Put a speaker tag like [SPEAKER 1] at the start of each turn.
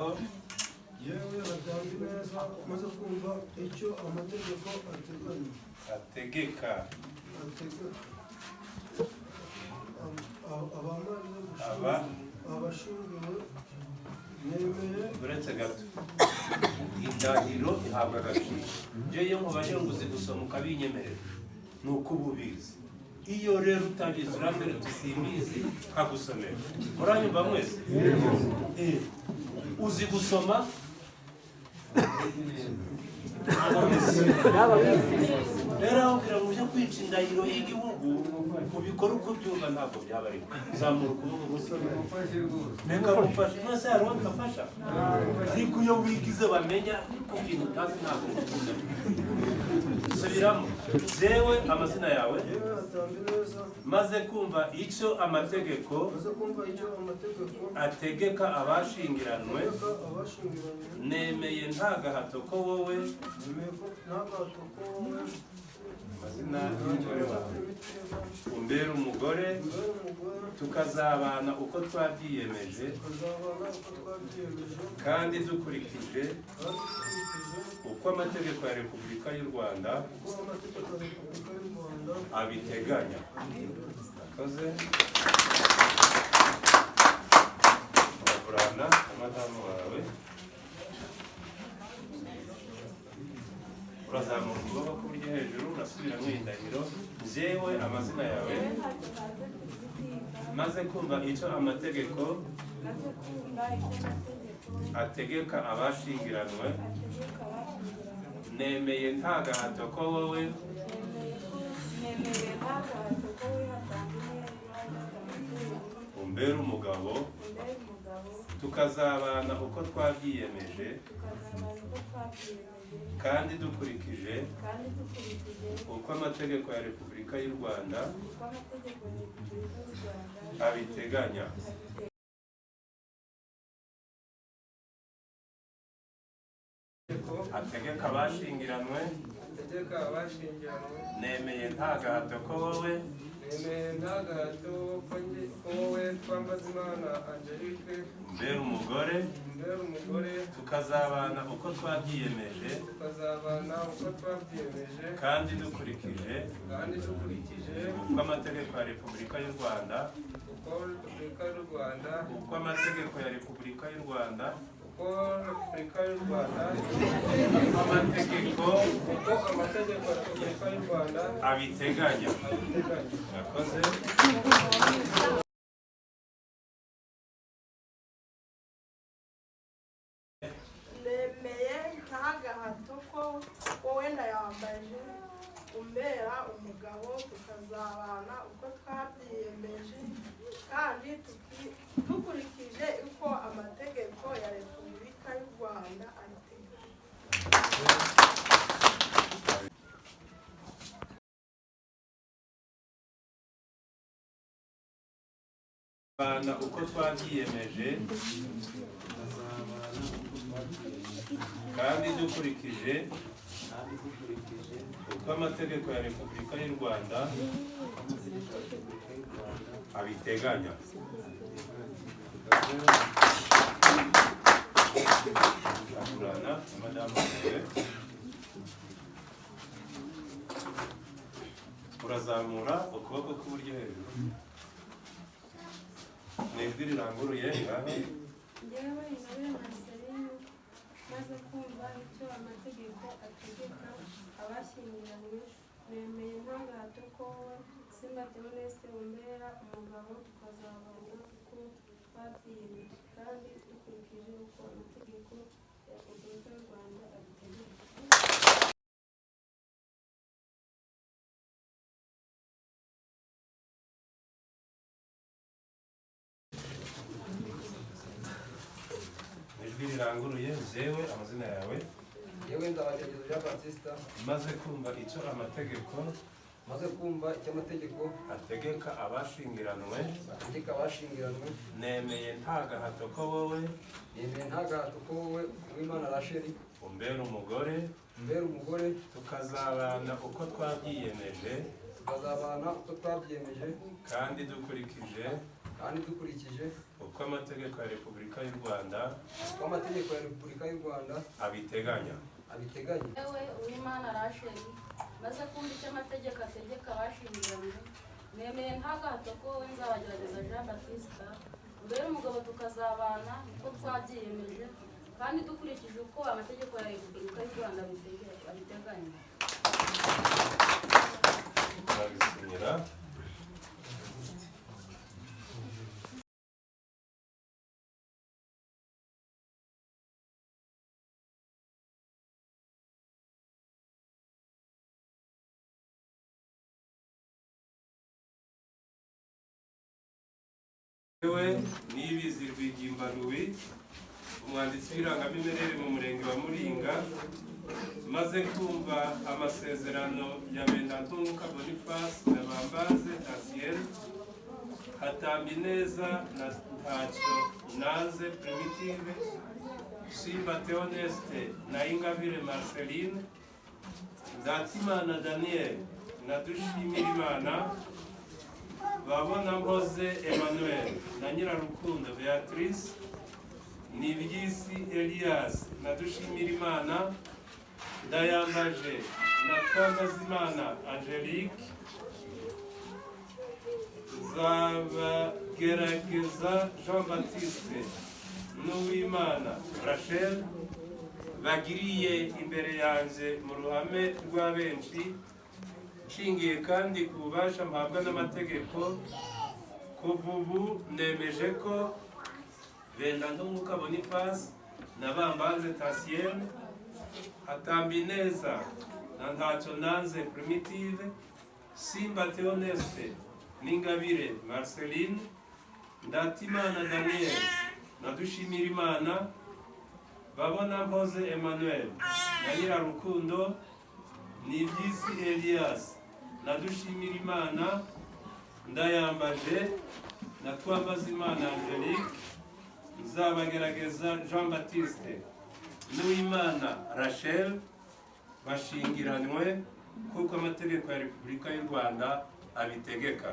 [SPEAKER 1] Yewe Hatambineza, maze kumva icyo amategeko ateganya,
[SPEAKER 2] Ategeka.
[SPEAKER 1] Ategeka abamaze
[SPEAKER 2] Aba.
[SPEAKER 1] Abashyingiwe, nemeye.
[SPEAKER 2] Uretse gato, indahiro ihabwa agaciro. Njye iyo nkubajije ngo uzi gusoma ukabinyemerera, ni uko uba ubizi. Iyo rero utabizi, urambwira uti simbizi, nkagusomera. Muranyumva mwese? Uzi gusoma? Rero aho kugira ngo ujye kwica indahiro y'igihugu, ubikore uko ubyumva, ntabwo byaba ari. Zamura ukuboko gusa, reka mufashe mwese. Hari uwo mfasha, ariko iyo wigize bamenya ku kintu utazi, ntabwo ngukunda. Subiramo: jewe, amazina yawe.
[SPEAKER 1] Yewe Hatambineza,
[SPEAKER 2] Maze kumva icyo amategeko
[SPEAKER 1] maze kumva icyo amategeko
[SPEAKER 2] ategeka abashyingiranwe,
[SPEAKER 1] ategeka abashyingiranywe,
[SPEAKER 2] nemeye nta gahato ko wowe,
[SPEAKER 1] nemeye ko nta gahato ko wowe,
[SPEAKER 2] amazina y'umugore wawe, umbera umugore,
[SPEAKER 1] umbera umugore,
[SPEAKER 2] tukazabana uko twabyiyemeje,
[SPEAKER 1] tukazabana uko twabyiyemeje,
[SPEAKER 2] kandi dukurikije
[SPEAKER 1] kandi dukurikije
[SPEAKER 2] uko amategeko ya Repubulika y'u Rwanda
[SPEAKER 1] uko amategeko ya Repubulika y'u Rwanda
[SPEAKER 2] abiteganya. Akoze uragurana na madamu wawe, urazamura ukuboko k'uburyo hejuru, urasubiramo iyi ndahiro: njyewe, amazina yawe, maze kumva icyo amategeko
[SPEAKER 3] Maze kumva icyo amategeko
[SPEAKER 2] ategeka abashyingiranwe,
[SPEAKER 3] ategeka abashyingiranywe,
[SPEAKER 2] nemeye nta gahato ko wowe,
[SPEAKER 3] nemeye nta gahato ko wowe Hatambineza
[SPEAKER 2] umbera umugabo,
[SPEAKER 3] umbera umugabo,
[SPEAKER 2] tukazabana uko twabyiyemeje,
[SPEAKER 3] tukazabana uko twabyiyemeje,
[SPEAKER 2] kandi dukurikije
[SPEAKER 3] kandi dukurikije
[SPEAKER 2] uko amategeko ya Repubulika y'u Rwanda
[SPEAKER 3] uko amategeko ya Repubulika y'u Rwanda
[SPEAKER 2] abiteganya.
[SPEAKER 3] abiteganya.
[SPEAKER 2] Ategeka abashyingiranwe,
[SPEAKER 4] Ategeka abashyingiranywe,
[SPEAKER 2] nemeye nta gahato ko wowe,
[SPEAKER 4] nemeye nta gahato ko ko wowe Twambazimana Angelique,
[SPEAKER 2] umbera umugore,
[SPEAKER 4] umbera umugore,
[SPEAKER 2] tukazabana uko twabyiyemeje,
[SPEAKER 4] tukazabana uko twabyiyemeje,
[SPEAKER 2] kandi dukurikije
[SPEAKER 4] kandi dukurikije
[SPEAKER 2] uko amategeko ya Repubulika y'u Rwanda,
[SPEAKER 4] uko Repubulika y'u Rwanda,
[SPEAKER 2] uko amategeko ya Repubulika y'u Rwanda,
[SPEAKER 4] uko Repubulika y'u Rwanda,
[SPEAKER 2] uko amategeko
[SPEAKER 4] uko amategeko ya Repubulika y'u Rwanda
[SPEAKER 2] abiteganya.
[SPEAKER 4] abiteganya.
[SPEAKER 2] Murakoze.
[SPEAKER 5] Nemeye nta gahato ko wowe Ndayambaje umbera umugabo, tukazabana uko twabyiyemeje kandi dukurikije uko amategeko ya Repubulika y'u Rwanda abiteganya.
[SPEAKER 2] Bana uko twabyiyemeje kandi dukurikije uko amategeko ya Repubulika y'u Rwanda abiteganya. Agurana na madamu wawe, urazamura ukuboko k'uburyo hejuru mu ijwi riranguruye. Ngaho.
[SPEAKER 3] Njyewe Ingabire Marceline, maze kumva icyo amategeko ategeka abashyingiranywe, nemeye nta gahato ko wowe Simba Theoneste umbera umugabo, tukazabana uko twabyiyemeje kandi dukurikije uko amategeko ya Repubulika y'u Rwanda abitegeka.
[SPEAKER 2] Mu ijwi riranguruye: jewe, amazina yawe,
[SPEAKER 4] Yewe Nzabagerageza Jean Baptiste,
[SPEAKER 2] maze kumva icyo amategeko
[SPEAKER 4] maze kumva icyo amategeko
[SPEAKER 2] ategeka abashyingiranwe,
[SPEAKER 4] ategeka abashyingiranywe,
[SPEAKER 2] nemeye nta gahato ko wowe,
[SPEAKER 4] nemeye nta gahato ko wowe Uwimana Rachel,
[SPEAKER 2] umbera umugore,
[SPEAKER 4] umbera umugore,
[SPEAKER 2] tukazabana uko twabyiyemeje,
[SPEAKER 4] tukazabana uko twabyiyemeje,
[SPEAKER 2] kandi dukurikije
[SPEAKER 4] Kandi dukurikije
[SPEAKER 2] uko amategeko ya Repubulika y'u Rwanda
[SPEAKER 4] uko amategeko ya Repubulika y'u Rwanda
[SPEAKER 2] abiteganya.
[SPEAKER 4] Abiteganya.
[SPEAKER 6] Yewe Uwimana Rasheli, maze kumva icyo amategeko ategeka abashyingiranywe, nemeye nta gahato ko wowe Nzabagerageza Jean Baptiste umbera umugabo tukazabana uko twabyiyemeje kandi dukurikije uko amategeko ya Repubulika y'u Rwanda abiteganya.
[SPEAKER 2] Turabisinyira. Yewe Niyibizi Rwigimba Louis, umwanditsi w'irangamimerere mu murenge wa Muringa, maze kumva amasezerano ya Bendantunguka Boniface na Bambaze Tasienne, Hatambineza na Ntacyo Nanze Primitive, Simba Theoneste na Ingabire Marceline, Ndatimana Daniel na Dushimirimana, Babona Mpoze Emmanuel na Nyirarukundo Beatrice, Nibyisi Elias na Dushimirimana, Ndayambaje na Twambazimana Angelique, Nzabagerageza Jean Baptiste n'Uwimana Rachel, bagiriye imbere yanjye mu ruhame rwa benshi, nshingiye kandi ku bubasha mpabwa n'amategeko, kuva ubu nemeje ko Bendantunguka Boniface na Bambanze Tasienne, Hatambineza na Ntacyo Nanze Primitive, Simba Theoneste n'Ingabire Marceline, Ndatimana Daniel na Dushimirimana, Babona Mpoze Emmanuel na Nyirarukundo, Nibyisi Elias na Dushimirimana, Ndayambaje na Twambazimana Angelique, Nzabagerageza Jean Baptiste n'Uwimana Rachel, bashingiranywe kuko amategeko ya Repubulika y'u Rwanda abitegeka.